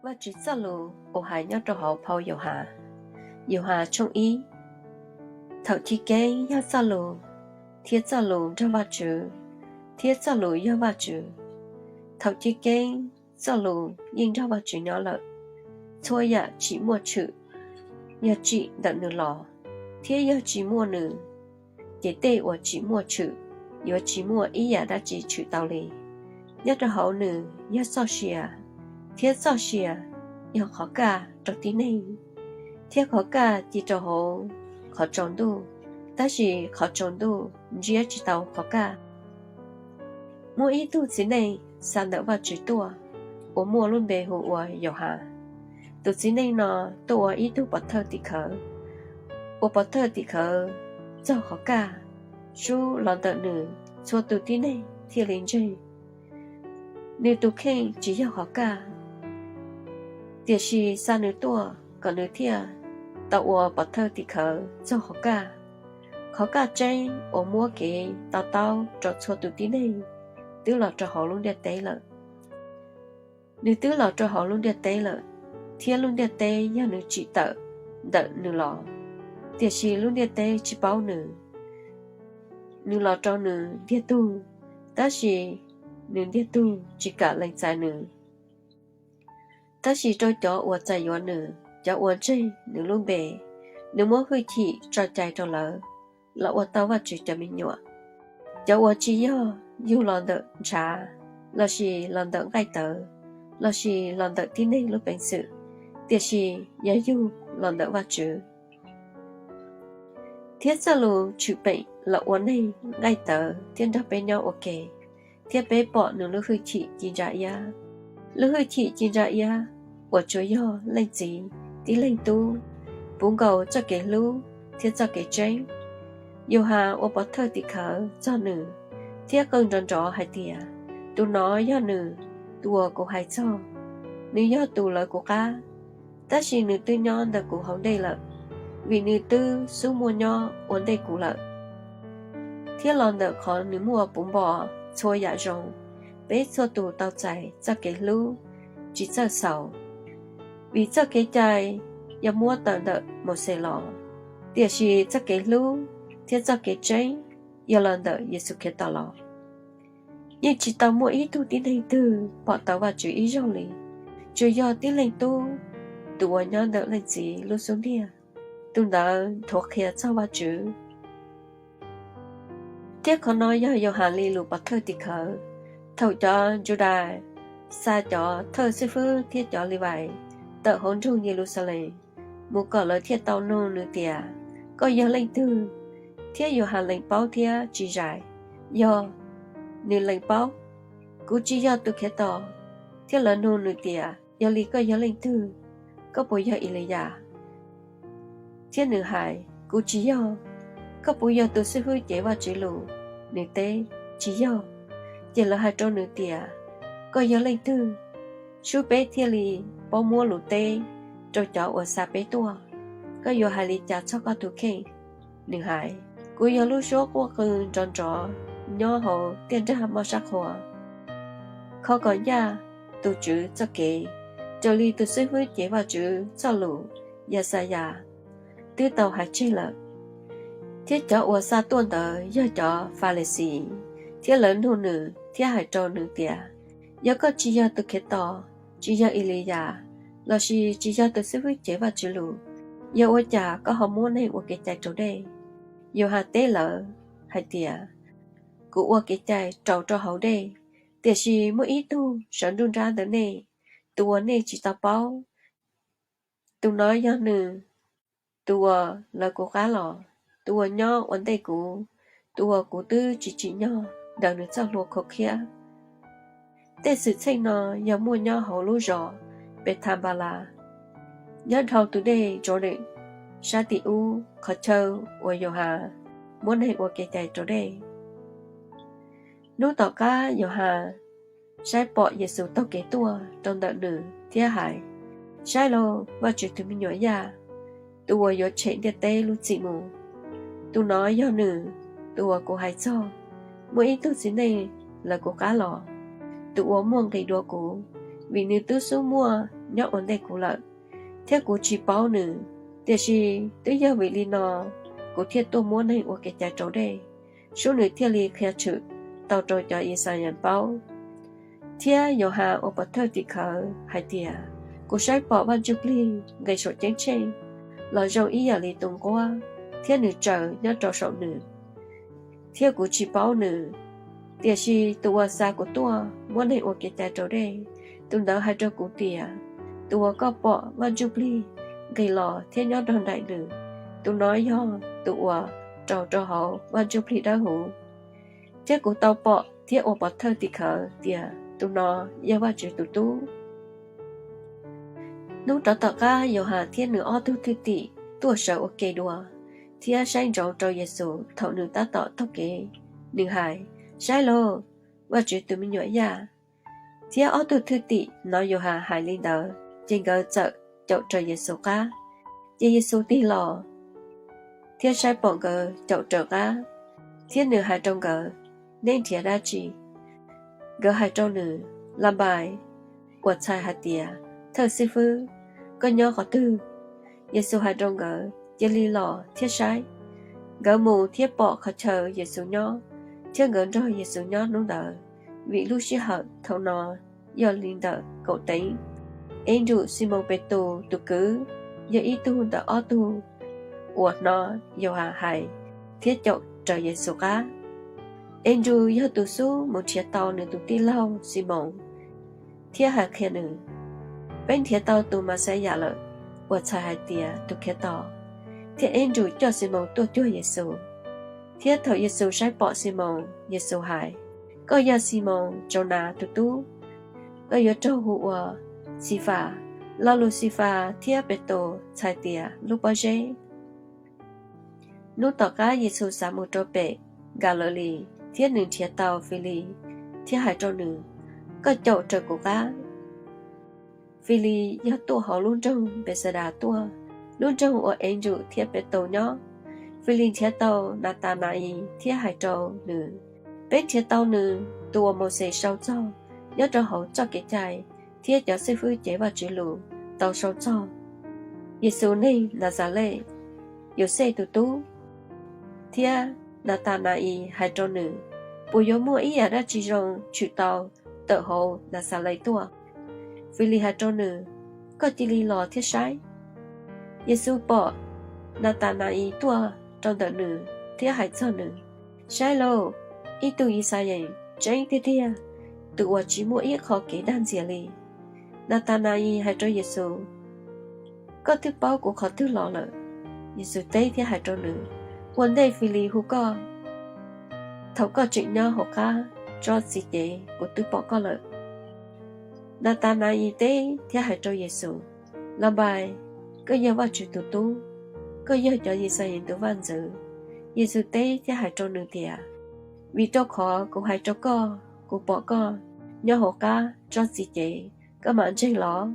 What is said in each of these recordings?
Vajtswv txoj lus uas hais nyob rau hauv phau Yauhas. Yauhas tshooj ib. Thaum chiv keeb yog txoj lus, thiab txoj lus nrog Vajtswv, thiab txoj lus yog Vajtswv. Thaum chiv keeb txoj lus yeej nrog Vajtswv nyob lawm. Txhua yam tsim muaj tshwm yog tsim ntawm nws los, thiab yog tsis muaj nws, ces tej uas tsim muaj tshwm yuav tsis muaj ib yam dab tsi tshwm tau li. Nyob rau hauv nws yog txoj sia, thiab txoj sia yog qhov kaj rau tib neeg, thiab qhov kaj ci rau hauv qhov tsaus ntuj, tab sis qhov tsaus ntuj ntsiab tsis tau qhov kaj. Muaj ib tug txiv neej xa ntawm Vajtswv tuaj, uas muaj lub npe hu ua Yauhas. Tus txiv neej no tuaj ua ib tug pov thawj tim khawv, ua pov thawj tim khawv txog qhov kaj, sub los ntawm nws txhua tus tib neeg thiaj li ntseeg. Nws tus kheej tsis yog qhov kaj, tiam sis xa nws tuaj kom nws thiaj tau ua pov thawj tim khawv txog qhov kaj, qhov kaj tseeb uas muab kev to taub rau txhua tus tib neeg twb los rau hauv lub ntiaj teb lawm. Nws twb los rau hauv lub ntiaj teb lawm, thiab lub ntiaj teb yog nws tsim tawm ntawm nws los, tiam sis lub ntiaj teb tsis paub nws. Nws los rau nws ntiag tug, tab sis nws ntiag tug tsis kam lees txais nws. Tab sis rau cov uas txais yuav nws, cov uas ntseeg nws lub npe, nws muab hwj chim tso cai rau lawv los ua tau Vajtswv cov me nyuam, cov uas tsis yog yug los ntawm ntshav, lossis los ntawm nqaij tawv, lossis los ntawm tib neeg lub peev xwm, tiam sis yog yug los ntawm Vajtswv. Thiab txoj lus tshwm peem los ua neeg nqaij tawv thiab nrog peb nyob ua ke, thiab peb pom nws lub hwj chim ci ntsa iab, lub hwj chim ci ntsa iab uas tsuas yog Leej Txiv tib leeg tub, puv nkaus txoj kev hlub thiab txoj kev tseeb. Yauhas ua pov thawj tim khawv txog nws, thiab qw nrov nrov hais tias, Tus no yog nws, tus uas kuv hais txog, nws yog tus lawv kuv qab, tab sis nws twb nyob ntawm kuv hauv ntej lawm, vim nws twb xub muaj nyob ua ntej kuv lawm. Thiab los ntawm qhov nws muaj puv npo txhua yam zoo, peb txhua tus tau txais txoj kev hlub tsis txawj xaus. Vim txoj kev cai yog muab tawm ntawm Mauxes los, tiam sis txoj kev hlub thiab txoj kev tseeb yog los ntawm Yexus Khetos los. Yeej tsis tau muaj ib tug tib neeg twg pom tau Vajtswv ib zaug li, tsuas yog tib leeg tub, tus uas nyob ntawm Leej Txiv lub xub ntiag, tus ntawd nthuav qhia txog Vajtswv. Thiab qhov no yog Yauhas li lus pov thawj tim khawv. Thaum cov Yudais xa cov thawj xib fwb thiab cov Livais tawm hauv nroog Yeluxalees mus kom lawv thiaj tau nug nws tias, Koj yog leej twg? Thiab Yauhas lees paub thiab tsis zais, yog nws lees paub, Kuv tsis yog tus Khetos. Thiab lawv nug nws tias, Yog li koj yog leej twg? Koj puas yog Eliyas? Thiab nws hais, Kuv tsis yog. Koj puas yog tus xib fwb cev Vajtswv lus? Nws teb, Tsis yog. Ces lawv hais rau nws tias, Koj yog leej twg? Sub peb thiaj li paub muab lus teb rau cov uas xa peb tuaj. Koj yuav hais li cas txog koj tus kheej? Nws hais, Kuv yog lub suab quaj qw nrov nrov nyob hauv tiaj nrag moj sab qhua, kho kom ncaj tus Tswv txoj kev, raws li tus xib fwb cev Vajtswv txoj lus Yaxayas twb tau hais tseg lawm. Thiab cov uas xa tuaj ntawd yog cov Falixis, thiab lawv nug nws thiab hais rau nws tias, Yog koj tsis yog tus Khetos, tsis yog Eliyas, lossis tsis yog tus xib fwb cev Vajtswv lus, yog ua cas koj ho muab neeg ua kev cai raus dej? Yauhas teb lawv hais tias, Kuv ua kev cai raus rau hauv dej, tiam sis muaj ib tug sawv nruab nrab ntawm nej, tus uas nej tsis tau paub. Tus no yog nws, tus uas lawv kuv qab los, tus uas nyob ua ntej kuv, tus uas kuv twb tsis tsim nyog daws nws txoj hlua khov khiab. Tej xwm txheej no yog muaj nyob hauv lub zos Pethanpalas, nyob dhau tus dej Jordees sab tim ub, qhov chaw uas Yauhas muab neeg ua kev cai raus dej. Hnub tom qab Yauhas saib pom Yexus taug kev tuaj rau ntawm nws thiab hais, Saib lauj, Vajtswv tus me nyuam yaj, tus uas yuav tshem ntiaj teb lub txim mus. Tus no yog nws, tus uas kuv hais txog, Muaj ib tug txiv neej lawv kuv qab los, tus uas muaj nqis dua kuv, vim nws twb xub muaj nyob ua ntej kuv lawm, thiab kuv tsis paub nws. Tiam sis twb yog vim li no kuv thiaj tuaj muab neeg ua kev cai raus dej, sub nws thiaj li qhia tshwm tau rau cov Yixalayees paub. Thiab Yauhas ua pov thawj tim khawv hais tias, kuv saib pom Vaj Ntsuj Plig nqis saum ceeb tsheej los zoo ib yam li tus nquab, thiab nws tsaws nyob rau saum nws, thiab kuv tsis paub nws. Tiam sis tus uas xa kuv tuaj muab neeg ua kev cai raus dej, tus ntawd hais rau kuv tias, tus uas koj pom Vaj Ntsuj Plig nqis los thiab nyob nrog nraim nws, tus no yog tus uas raug rau hauv Vaj Ntsuj Plig Dawb Huv. Thiab kuv tau pom thiab ua pov thawj tim khawv tias tus no yog Vajtswv tus Tub. Hnub rov tom qab Yauhas thiab nws ob tug thwj tim tuaj sawv ua ke dua, thiab saib ntsoov rau Yexus thaum nws tab tom taug kev. Nws hais, saib lauj, Vajtswv tus me nyuam yaj! Thiab ob tug thwj tim hnov Yauhas hais li ntawd, ces nkawd txawm caum raws Yexus qab. Ces Yexus tig los thiab saib pom nkawd caum raws qab, thiab nws hais rau nkawd, neb nrhiav dab tsi? Nkawd hais rau nws, Labais, uas txhais hais tias, Thawj Xib Fwb, koj nyob qhov twg? Yexus hais rau nkawd, cia li los thiab saib. Nkawd mus thiab pom qhov chaw Yexus nyob, thiab nkawd nrog Yexus nyob hnub ntawd, vim lub sij hawm thaum no yog li ntawm kaum teev. Andrew, Ximoos Petus tus kwv, yog ib tug ntawm ob tug uas hnov Yauhas hais thiab caum raws Yexus qab. Andrew yog tus xub mus nrhiav tau nws tus tij laug Ximoos thiab hais qhia nws, peb nrhiav tau tus Mexiyas lawm, uas txhais hais tias, tus Khiav Tos. Thiab Andrew coj Ximoos tuaj cuag Yexus. Thiab thaum Yexus saib pom Ximoos, Yexus hais, koj yog Ximoos Yaunas tus tub, koj yuav raug hu ua Xifas. Lo lus Xifas thiab Petus txhais tias lub pob zeb. Hnub tom qab Yexus xav mus rau pem Kalilais, thiab nws nrhiav tau Filis thiab hais rau nws, koj caum raws kuv qab. Filis yog tuaj hauv lub nroog Npexadas tuaj, lub nroog uas Andrew thiab Petus nyob. Filis nrhiav tau Natanais thiab hais rau nws, peb nrhiav tau nws tus uas Mauxes sau txog nyob rau hauv txoj kev cai thiab cov xib fwb cev Vajtswv lus tau sau txog, Yexus neeg Naxales, Yauxej tus tub. Thiab Natanaes hais rau nws, puas yuav muaj ib yam dab tsi zoo tshwm tau tawm hauv Naxales tuaj? Filis hais rau nws, koj cia li los thiab saib. Yexus pom Natanaes tuaj rau ntawm nws thiab hais txog nws, saib lauj, ib tug Yixalayees tseeb tiag tiag, tus uas tsis muaj ib qho kev dag ntxias li. Natanaes hais rau Yexus, koj twb paub kuv qhov twg los lawm? Yexus teb thiab hais rau nws, ua ntej Filis hu koj, thaum koj tseem nyob hauv qab tsob txiv cev kuv twb pom koj lawm. Natanaes teb thiab hais rau Yexus, Labais, koj yog Vajtswv tus tub, koj yog cov Yixalayees tus vaj ntxwv. Yexus teb thiab hais rau nws tias, vim rau qhov kuv hais rau koj, kuv pom koj nyob hauv qab tsob txiv cev, koj mam ntseeg los?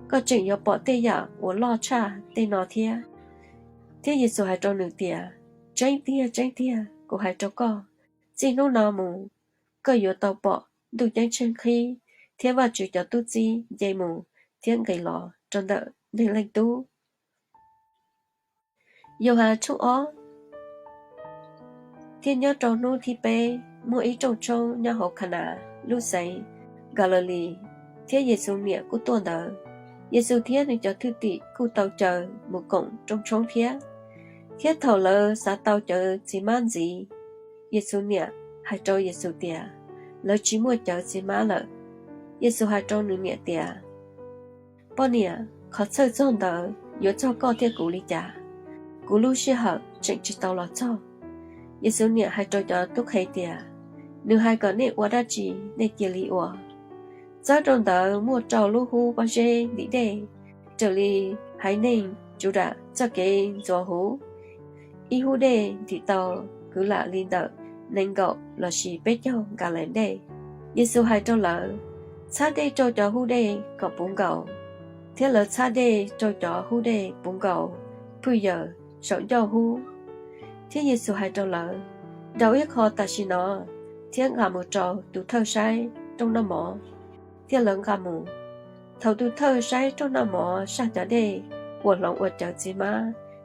Koj tseem yuav pom tej yam uas loj tshaj tej no thiab. Thiab Yexus hais rau nws tias, tseeb tiag, tseeb tiag, kuv hais rau koj, txij hnub no mus koj yuav tau pom ntuj ceeb tsheej qhib thiab Vajtswv cov tub txib nce mus thiab nqis los rau ntawm Neeg Leej Tub. Yauhas tshooj ob. Thiab nyob rau hnub thib peb muaj ib rooj tshoob nyob hauv Kanas lub xeev Kalilais, thiab Yexus niam kuj tuaj ntawd. Yexus thiab nws cov thwj tim kuj tau caw mus koom rooj tshoob thiab. Thiab thaum lawv xav tau cawv txiv mab ntxiv, Yexus niam hais rau Yexus tias, lawv tsis muaj cawv txiv mab lawm. Yexus hais rau nws niam tias, poj niam, qhov txhawj txog ntawd yuav txog koj thiab kuv li cas? Kuv lub sij hawm tseem tsis tau los txog. Yexus niam hais rau cov tub qhe tias, nws hais kom nej ua dab tsi, nej cia li ua. Txawb rau ntawd muaj rau lub hub pob zeb ntim dej, raws li haiv neeg Yudas txoj kev ntxuav huv. Ib hub dej ntim tau kwv lam li ntawm nees nkaum lossis peb caug nkas lees dej. Yexus hais rau lawv, txhab dej rau cov hub dej kom puv nkaus. Thiab lawv txhab dej rau cov hub dej puv nkaus phwj yaws saum ncauj hub. Thiab Yexus hais rau lawv, nrau ib qho tam sim no thiab nqa mus rau tus thawj saib rooj noj mov. Thiab lawv nqa mus. Thaum tus thawj saib rooj noj mov saj cov dej uas hloov ua cawv txiv hmab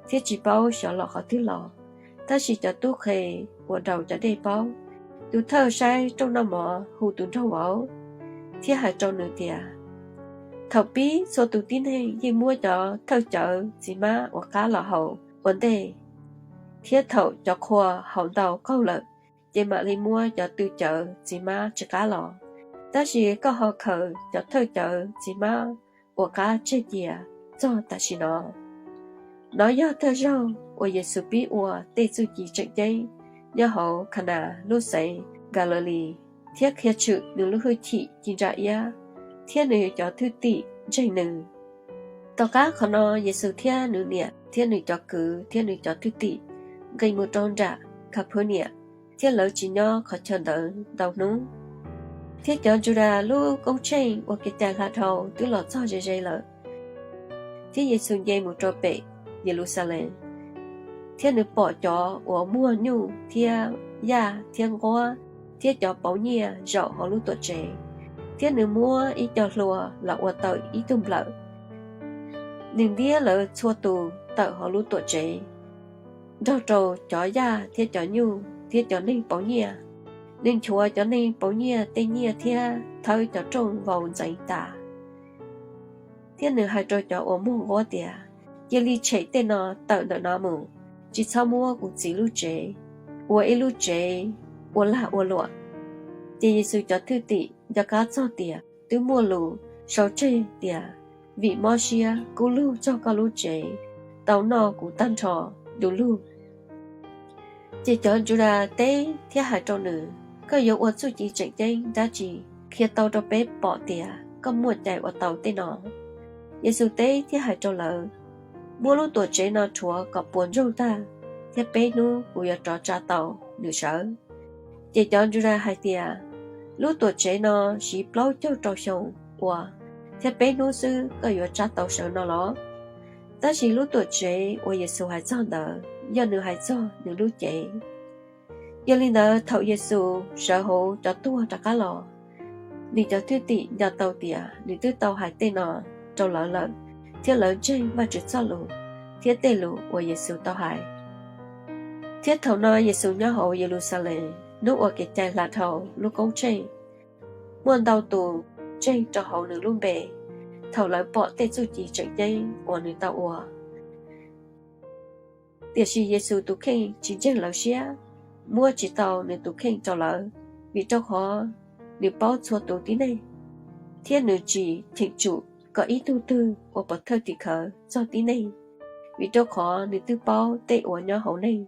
thiab tsis paub xyov los qhov twg los, tab sis cov tub qhe uas daus cov dej paub. Tus thawj saib rooj noj mov hu tus nraug vauv thiab hais rau nws tias, Thaum pib txhua tus tib neeg yeej muab cov thawj cawv txiv hmab uas qab los haus ua ntej, thiab thaum cov qhua haus ntau qaug lawm, ces mam li muab cov tw cawv txiv hmab tsis qab los. Tab sis koj ho khaws cov thawj cawv txiv hmab uas qab tseg cia txog tam sim no. Nov yog thawj zaug uas Yexus pib ua tej txuj ci tseem ceeb nyob hauv Khanas lub xeev Kalilais, thiab qhia tshwm nws lub hwj chim ci ntsa iab, thiab nws cov thwj tim ntseeg nws. Tom qab qhov no, Yexus thiab nws niam thiab nws cov kwv thiab nws cov thwj tim nqis mus rau nram Khas Phwv Niam, thiab lawv tsis nyob qhov chaw ntawd ntau hnub. Thiab cov Judas lub koob tsheej ua kev cai hla dhau twb los txog ze ze lawm, thiab Yexus nce mus rau pem Yeluxalees, thiab nws pom cov uas muag nyuj thiab yaj thiab nquab thiab cov pauv nyiaj zaum hauv lub Tuamtsev, thiab nws muab ib co hlua los ua tau ib tug nplawm. Nws ntiab lawv txhua tus tawm hauv lub Tuamtsev, nrog rau cov yaj thiab cov nyuj thiab cov neeg pauv nyiaj. Nws nchuav cov neeg pauv nyiaj tej nyiaj thiab thawb cov rooj vau ntxeev tas. Thiab nws hais rau cov uas muag nquab tias, Cia li tshem tej no tawm ntawm no mus, tsis txhob muab kuv Txiv lub tsev ua ib lub tsev ua lag ua luam. Ces Yexus cov thwj tim nco qab txog tias twb muaj lus sau tseg tias, Vim mob siab kub lug txog koj lub tsev, tau noj kuv tag nrho ntu lug. Ces cov Judas teb thiab hais rau nws, Koj yuav ua txuj ci tseem ceeb dab tsi qhia tau rau peb pom tias koj muaj cai ua tau tej no? Yexus teb thiab hais rau lawv, Muab lub Tuamtsev no rhuav kom puas ntsoog tag, thiab peb hnub kuv yuav rov tsa tau nws sawv. Ces cov Judas hais tias, Lub Tuamtsev no siv plaub caug rau xyoo ua, thiab peb hnub xwb koj yuav tsa tau sawv no los? Tab sis lub Tuamtsev uas Yexus hais txog ntawd yog nws hais txog nws lub cev. Yog li ntawd, thaum Yexus sawv hauv cov tuag rov qab los, nws cov thwj tim nco tau tias nws twb tau hais tej no rau lawv lawm, thiab lawv ntseeg Vajtswv txoj lus thiab tej lus uas Yexus tau hais. Thiab thaum no Yexus nyob hauv Yeluxalees hnub ua kev cai hla dhau lub koob tsheej. Muaj ntau tus ntseeg rau hauv nws lub npe thaum lawv pom tej txuj ci tseem ceeb uas nws tau ua. Tiam sis Yexus tus kheej tsis ntseeg lawv siab, muab tsis tau nws tus kheej rau lawv, vim rau qhov nws paub txhua tus tib neeg, thiab nws tsis cheem tsum kom ib tug twg ua pov thawj tim khawv txog tib neeg, vim rau qhov nws twb paub tej uas nyob hauv neeg.